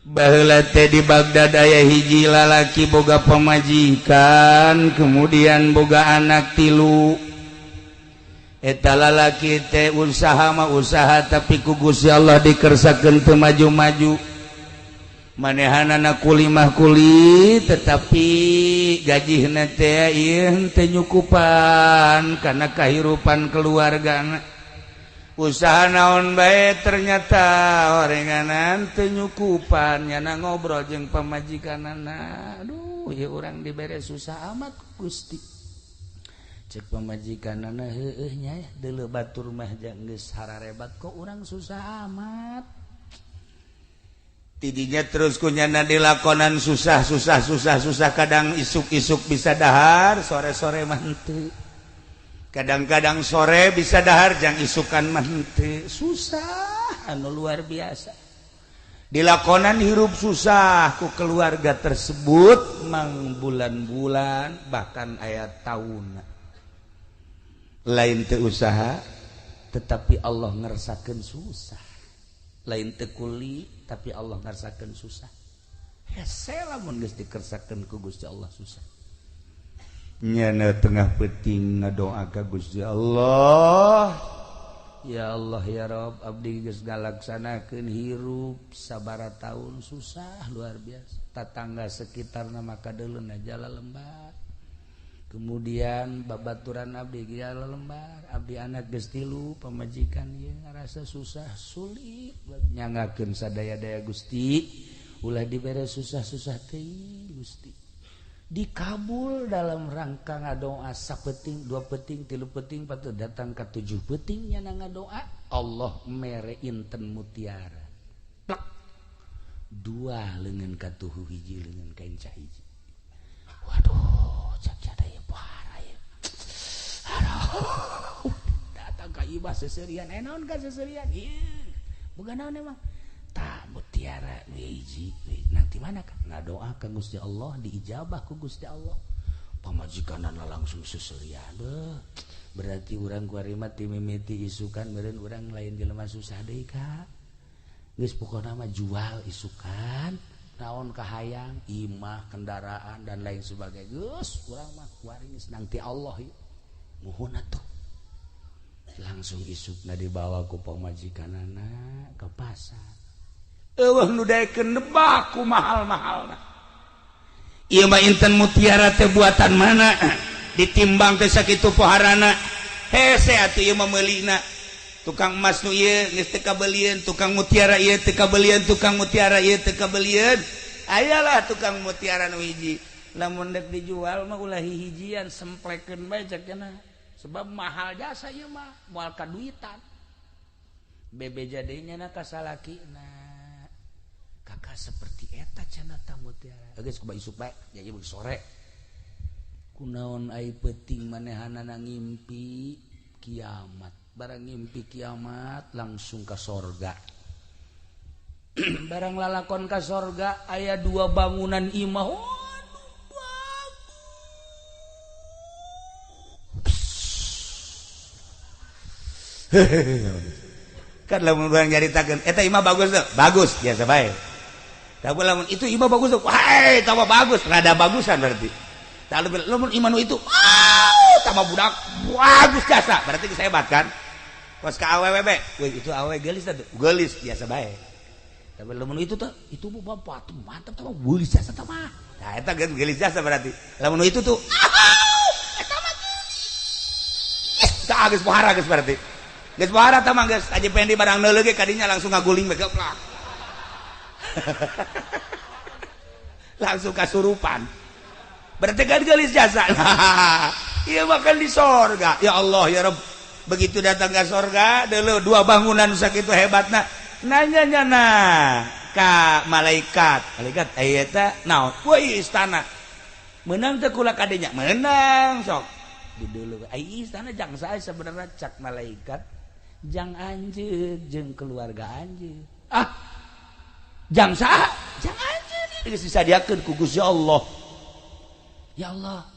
Baheula teh di Baghdad aya hiji lalaki boga pamajikan, kemudian boga anak tilu. Eta lalaki teh usaha mah usaha, tapi ku Gusti Allah dikersakeun teu maju-maju. Manehanana kuli mah kuli, tetapi gajihna teh ieu teu nyukupan kana kahirupan keluargana. Usaha naon bae ternyata orenganan teu nyukupan. Nyana ngobrol jeung pamajikanana, aduh ieu urang dibere susah amat Gusti. Cek pamajikanana, heueuh nya deuleu batur mah geus hararebat kok urang susah amat. Tidinya terus ku nyana dilakonan susah susah susah susah, kadang isuk-isuk bisa dahar, sore-sore mah henteu. Kadang-kadang sore bisa dahar, jang isukan mah henteu. Susah anu luar biasa dilakonan hirup susah ku keluarga tersebut mang bulan-bulan bahkan aya tahun. Lain teu usaha tetapi Allah ngersakeun susah, lain teu kuli tapi Allah ngersakeun susah. Hese lamun geus dikersakeun ku Gusti Allah susah. Nyana tengah peuting ngadoa ka Gusti Allah, ya Allah ya Rob, abdi geus ngalaksanakeun hirup sabara tahun susah luar biasa. Tatangga sekitarna maka deuleuh jala lembar, kemudian babaturan abdi jala lembar, abdi anak geus tilu, pamajikan ieu ngarasa susah sulit nyangakeun sadaya-daya. Gusti, ulah dibere susah-susah teuing Gusti. Dikabul dalam rangka ngadoa sapeting, dua peting, tilu peting, patut datang ke tujuh peting nyana ngadoa, Allah mere inten mutiara plak dua lengan katuhu hiji lengan kain hiji. Waduh, cak cada ya parah ya. Aduh, datang ka ibah seserian, naon ka seserian ieu boga naon emang tah mutiara hiji. Nanti mana kan ngadoa ka Gusti Allah, diijabah ku Gusti Allah. Pamajikanana langsung seserian. Beuh, berarti urang kuari mah ti mimiti isukan meureun urang lain jelema susah deui ka geus. Pokona mah jual isukan naon kahayang, imah, kendaraan dan lain sebagainya. Geus urang mah kuari geus nangti Allah ieu, muhun atuh. Langsung isukna dibawa ku pamajikanana ke pasar. Eueuh nu daekeun nebak ku mahal-mahalna. Ieu mah inten mutiara teh buatan mana? Ditimbang teh sakitu poharana. Hese atuh ieu mah meulina. Tukang emas nu ieu geus teu kabelieun, tukang mutiara ieu teu kabelieun, tukang mutiara ieu teu kabelieun. Ayalah tukang mutiara nu hiji. Lamun dek dijual mah ulah hihijian, semplekeun bae cek cenah. Sebab mahal jasa ieu mah, moal kaduitan. Bebeja deui nya ka salakina. Kakak seperti eta cenah ta mutiara. Geus kumaha isuk bae, jadi sore. Kunaon ai peuting manehanana ngimpi kiamat. Barang ngimpi kiamat langsung ke sorga. Barang lalakon ke sorga aya dua bangunan imah. Waduh, bagus. Kan lamun urang nyaritakeun eta imah bagus tuh, bagus biasa bae. Tapi lamun itu imah bagus tuh, wah tambah bagus, rada bagusan berarti. Tapi lamun imah nu itu, wow, tambah budak bagus jasa, berarti geus hebat kan? Kos ka awewe be, wih itu awewe geulis tuh, geulis biasa bae. Tapi lamun itu tuh, itu bu bapak tuh mantap tambah geulis jasa tambah. Nah eta geus geulis jasa berarti. Lamun itu tuh, eta mah geus, tah geus pohara geus berarti. Geus pohara tah mah geus, Haji Pendi barang neuleuh ge kadinya langsung ngaguling bae geplak. Langsung kasurupan. Berarti kan geulis jasa. Iya makan di sorga. Ya Allah ya Rabb. Begitu datang ke sorga, dulu dua bangunan sakitu hebatna. Nanya nyana ka malaikat. Malaikat eta naon? Woi istana. Menang teu kula kadenya? Menang sok. Di dulu ai istana jang sae sebenarnya cak malaikat. Jang anjeun jeung keluarga anjeun. Ah. Jang saha? Jang anjeun. Geus disadiakeun ku Gusti Allah. Ya Allah.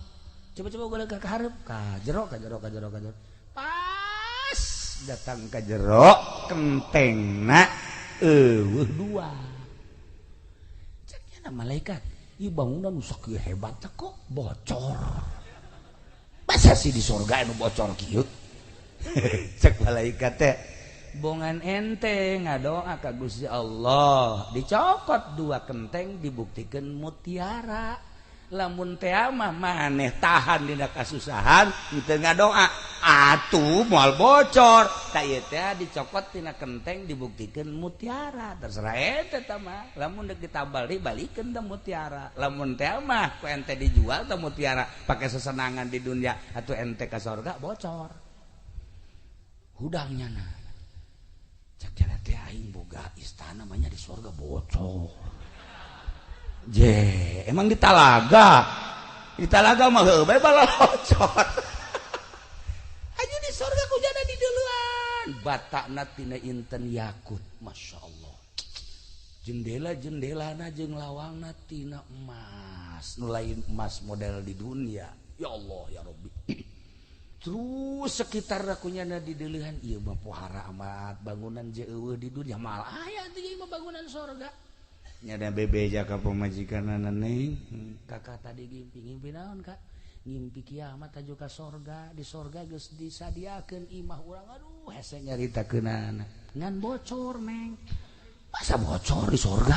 Coba-coba gua ke hareup, ka jero, ka jero, ka jero, ka jero. Pas datang ka jero, kentengna eueuh dua. Nyana malaikat, ieu bangunan nu sakieu hebat kok bocor. Masa sih di surga anu bocor kieu? Cek malaikat teh, bongan ente ngadoa ka Gusti Allah, dicokot dua kenteng dibuktikan mutiara. Lamun teh mah maneh tahan dina kasusahan teu ngadoa atuh moal bocor. Tak ieu teh dicokot tina kenteng dibuktikan mutiara, terserah ente tah mah. Lamun deuk ditambal deui balikeun teh mutiara. Lamun teh mah ku ente dijual teh mutiara pake sesenangan di dunia atuh ente ka sorga bocor. Hudangnya na. Cak jana teh aing boga istana mah nya di sorga bocor. Je, emang di talaga. Di talaga mah heuh bae balocor. Aja di sorga ku jana di duluan. Batakna tina inten yakut, Masya Allah. Jendela-jendelana jeung lawangna tina emas. Nu lain emas model di dunia. Ya Allah ya Rabbi. Terus sekitar kunyana di deulehan ieu mah pohara amat bangunan je eueuh di dunia mal aya teh ieu mah bangunan sorga. Nyada bebeja ka pamajikanana neng. Kakak tadi ngimpi, ngimpi naon kak? Ngimpi kiamat aju ka sorga, di sorga geus disadiakeun imah urang. Aduh hese nyaritakeunana. Ngan bocor neng. Masa bocor di sorga?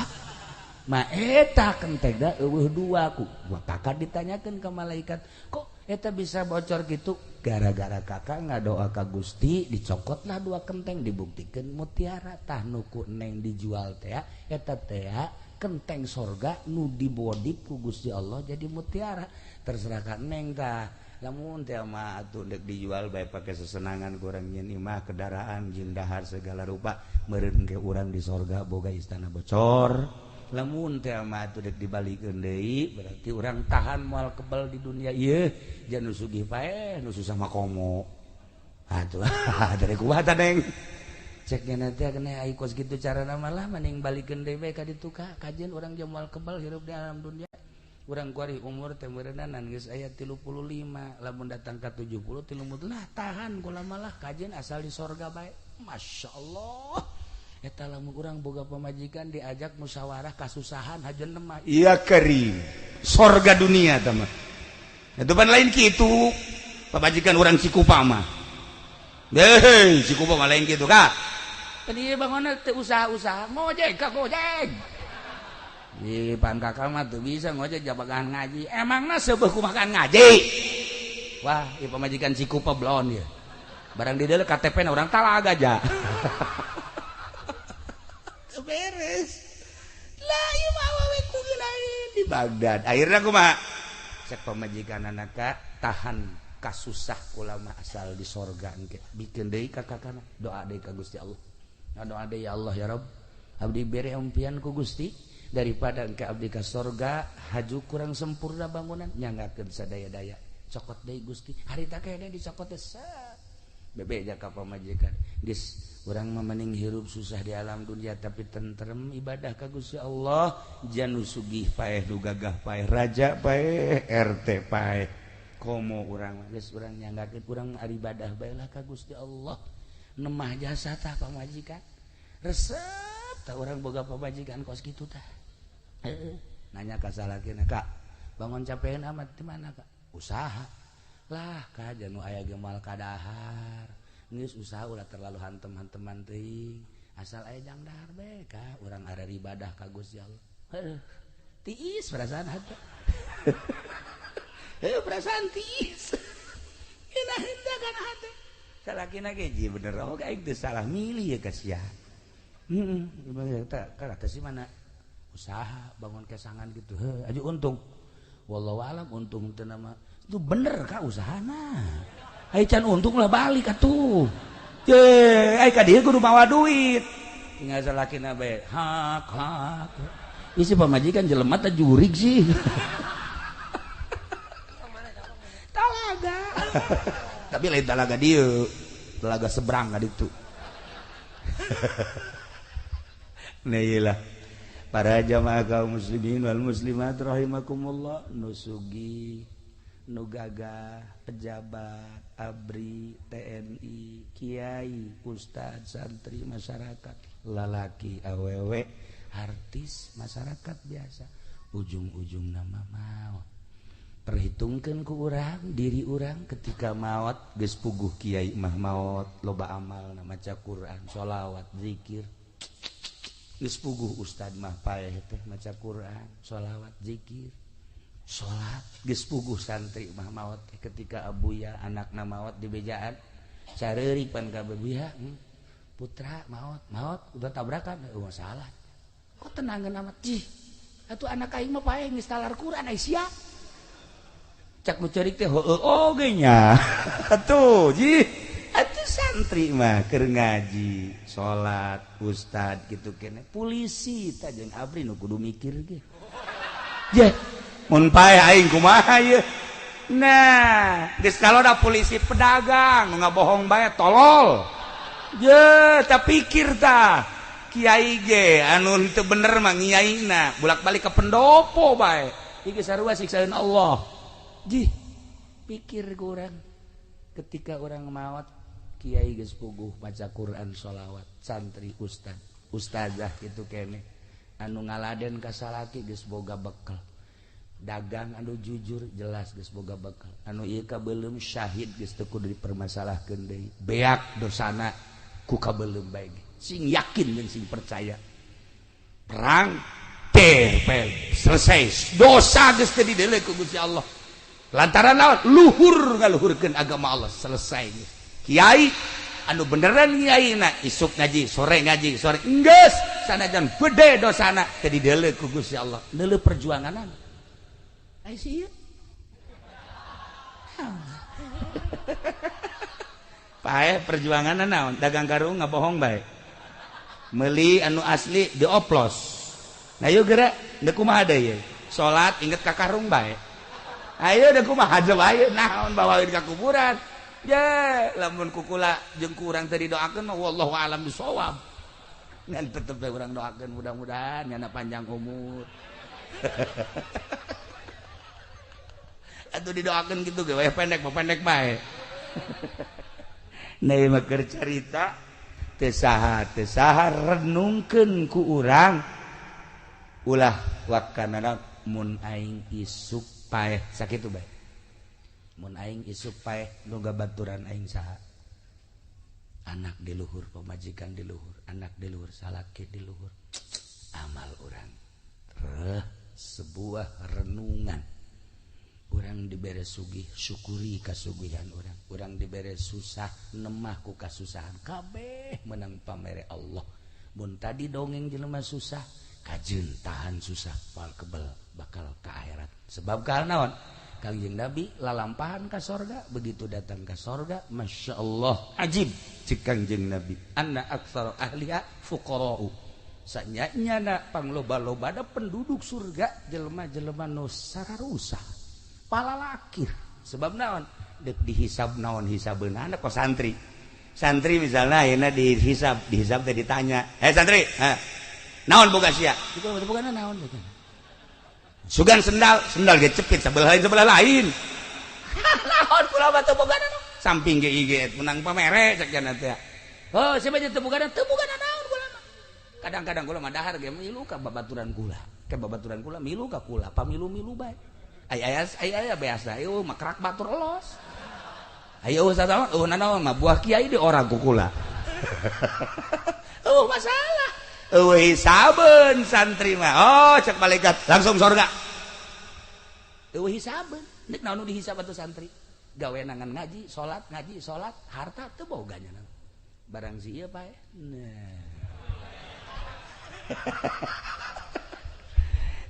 Ma eta kentengna eueuh dua ku. Kakak ditanyakeun ke malaikat, kok eta bisa bocor gitu? Gara-gara kakak ngadoa ka Gusti, dicokotlah dua kenteng dibuktikan mutiara. Tah nu ku neng dijual teh eta teh kenteng sorga nu dibodip ku Gusti Allah jadi mutiara. Terserah ka neng tah. Lamun teh mah atuh deuk dijual bae pake sesenangan kurang nyeun imah kendaraan jeung dahar segala rupa meureun ke urang di sorga boga istana bocor. Lamun teh mah atuh deuk dibalikeun deui berarti urang tahan moal kebal di dunia ieu jangan nu sugih paeh nu susah mah komo. Atuh dari kumaha tah neng? Cek nya teh kena ai kos kitu carana malah mending balikeun deui bae ka ditu ka kajeun urang jeung moal kebal hirup di alam dunia. Urang kuari umur teh meureunana geus aya 35 lamun datang ka 70 30 lah tahan kula malah kajeun asal di sorga bae. Masya Allah. Eta lamun urang boga pamajikan diajak musyawarah kasusahan hajeun mah iya kering sorga dunia tah mah. Itu pan lain kitu pamajikan urang Cikupa mah. Hei Cikupa mah lain kitu ka. Kan ieu bangunna teu usaha-usaha ngojek ka ngojek. Ih pan kakak mah teu bisa ngojek jabagan ngaji. Emangna seubeuh kumaha ngaji. Wah, ieu pamajikan Cikupa blon ieu. Barang di dieu KTP na urang Talaga ja. Beres lah ieu mah awewe ku lain di Baghdad. Akhirna kumaha? Cek pamajikan anak tahan kasusah kula mah asal di sorga engke. Bikeun deui ka kakana, doa deui ka Gusti Allah. Doa deui ya Allah ya Rabb, abdi bere impian ku Gusti daripada engke abdi ka sorga haju kurang sempurna bangunan nyanggakeun sadaya-daya. Cokot deui Gusti, harita kene dicokot teh bebeja ka pamajikan. Geus urang mah mending hirup susah di alam dunia tapi tentrem ibadah ka Gusti Allah. Jan nu sugih paeh nu gagah paeh raja paeh RT paeh komo urang geus urang nyanggakeun urang ibadah bae lah ka Gusti Allah. Nemah jasa tah pamajikan resep tah urang boga pamajikan kos kitu tah. Heeh nanya ka salakina, kak bangun capean amat di mana kak? Usaha lah kak janu aya ge moal kadahar. Geus usaha ulah terlalu hantem-hanteman teuing asal aya jang dahar bae ka urang arek ibadah ka Gusti Allah. Heuh tiis perasaan hate. Heuh perasaan tiis. Geunah henteu kana hate. Salakina ge ji bener oge aing teu salah milih ya ka sia. Heeh teh kana teh si mana usaha bangun kesangan gitu. Heuh aju untung. Wallahu alam untung teu nama. Itu bener ka usahana. Ai can untung lah balik atuh. Ye, ai ka dieu kudu mawa duit. Tinggal salakina bae. Hak hak. Isi pamajikan jelema teh jurig sih. Talaga. Tapi lain talaga dieu. Talaga seberang ka ditu. Nah iyalah. Para jamaah kaum muslimin wal muslimat rahimakumullah, nu sugih, nu gagah, pejabat, ABRI, TNI, kiai, ustad, santri, masyarakat, lalaki, awewe, artis, masyarakat biasa. Ujung-ujung nama maut. Perhitungkan ku urang diri urang ketika maut geus puguh kiai mah maut loba amal maca Quran, sholawat, zikir. Geus puguh ustad mah paeh teh maca Quran, sholawat, zikir, salat. Geus puguh santri mah maot teh ketika abuya anakna maot di bejaan careurik pan ka abuya, putra maot maot udah tabrakan eueuh masalah kok tenangan amat jih atuh anak aing mah paeh geus talar Quran ai sia cak nu ceurik teh heueuh oge nya atuh jih atuh santri mah keur ngaji salat ustad kitu kene polisi tah jeung abri nu kudu mikir ge je mun paeh aing kumaha ieu. Nah geus kaloda polisi pedagang nu ngabohong bae tolol je tak pikir tah kiai ge anu teu bener mah ngiaina bolak-balik ke pendopo bae ieu sarua siksaeun Allah. Jih pikir ku urang ketika urang maot kiai geus puguh maca Quran sholawat santri ustad ustazah kitu kene anu ngaladen ka salaki geus boga bekel dagang anu jujur jelas geus boga bekal anu ieu kabeuleum syahid geus teu kudu dipermasalahkeun deui beak dosana ku kabeuleum bae sing yakin jeung sing percaya perang teh selesai dosa geus teu dideuleu ku Gusti Allah lantaran naon luhur ngaluhurkeun agama Allah selesai geus kiai anu beneran kiaina isuk ngaji sore geus sanajan gede dosana teu dideuleu ku Gusti Allah neuleu perjuanganana. Ai sih. Pae perjuanganna naon? Dagang karung ngabohong bae. Meuli anu asli dioplos. Nah yeuh geura deuk kumaha deui ye? Salat inget ka karung bae. Ayo deuk kumaha bae naon bawaeun ka kuburan. Ye, lamun kukula jeung ku urang teu didoakeun mah wallahu alam bisawab. Ngan tetep bae urang doakeun mudah-mudahan nyana panjang umur. Atau didoakan gitu ge pendek mah pendek bae. Nah mah keur carita teu saha renungkeun ku urang ulah wakanana mun aing isuk paeh sakitu bae. Mun aing isuk paeh nu gabaturan aing saha? Anak di luhur, pamajikan di luhur, anak di luhur, salaki di luhur. Amal urang. Reh sebuah renungan. Urang dibere sugih syukuri kasugihan urang, urang dibere susah nemah ku kasusahan kabeh menang pamere Allah. Mun tadi dongeng jelema susah kajeun tahan susah pal kebel bakal ka akhirat. Sebab karena naon? Kangjeng Nabi lalampahan ka sorga, begitu datang ka sorga Masya Allah ajib cik Kangjeng Nabi anna aktsara ahliha fuqara'u. Sanyanya pangloba-loba da penduduk surga jelema-jelema nu sararusah palalakir. Sebab naon dek dihisab naon hisabeunana kok santri. Santri misalnya ayeuna dihisab, dihisab teh ditanya, "Hei santri, ha, naon boga sia?" Kitu bogana naon boga. Sugan sendal, sendal ge cepit sebelah lain sebelah lain. Naon kula mah teu bogana. Samping ge ieu menang pamere cek jana teh. Oh, siapa teu bogana? Teu bogana naon kula mah. Kadang-kadang kula mah dahar ge milu ka babaturan kula. Ke babaturan kula milu ka kula, pamilu-milu bae. Ay ay biasa ayo makrak batur elos. Ayo sataon eueuh nanaon mah buah kiai di orang kukula. Eueuh masalah. Eueuh hisabeun santri mah. Oh cek malaikat langsung surga. Eueuh hisabeun. Nek naon nu dihisab atuh santri? Gawe nangan ngaji, salat, harta teu boga nya. Barang si ieu pae. Nah.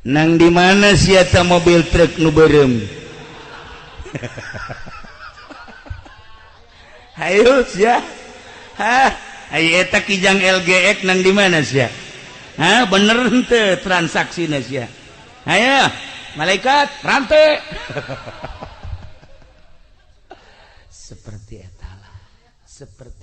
Nang di mana sia mobil truk nu beureum? Hayu sia. Hah, ai eta kijang LGX nang di mana sia? Hah, bener henteu transaksina sia? Hayu, malaikat rante. Seperti eta lah, seperti